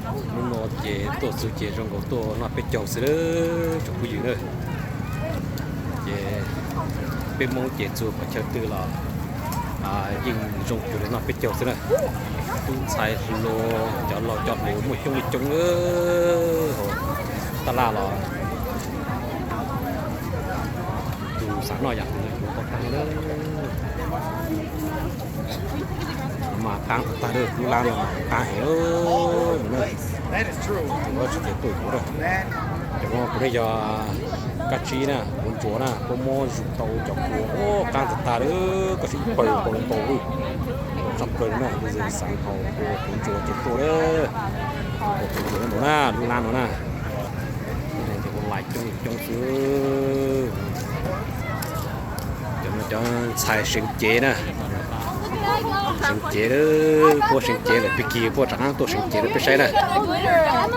Hnub no ces tuaj txug ces zoo nkaus tuaj noj peb caug xwb lawm tsoom phooj ywg na. Ces peb Hmoob ces txug qhov chaw twg los yeej zoo cuag li noj peb caug xwb na. Tub ntxhais hluas cov laus cov hluas muaj coob li coob lawm hauv tab laj los tus xav noj yam twg los yuav tau tag lawm. Mas qaab tag tag lawm, lub lab no mas qaab heev na. Tus no tsis tias tuaj yuav na. Cov no puav leej yog kab tsib na, kuav ntsuas na, puab muab zuj tau cov kua, qaab tag tag lawm, koj sim paws npaum npaum lawm. Tshaj plaws na, xaav haus kua kuav ntsuas ces tuaj lawm. Kua kuav ntsuas no na, lub lab no na. Ua lais coob coob xwb. Cov no cov ntxhais seev cev na. Seev cev, puab seev cev lawm, pig kig puab rov qaab tuaj seev cev rau peb saib na.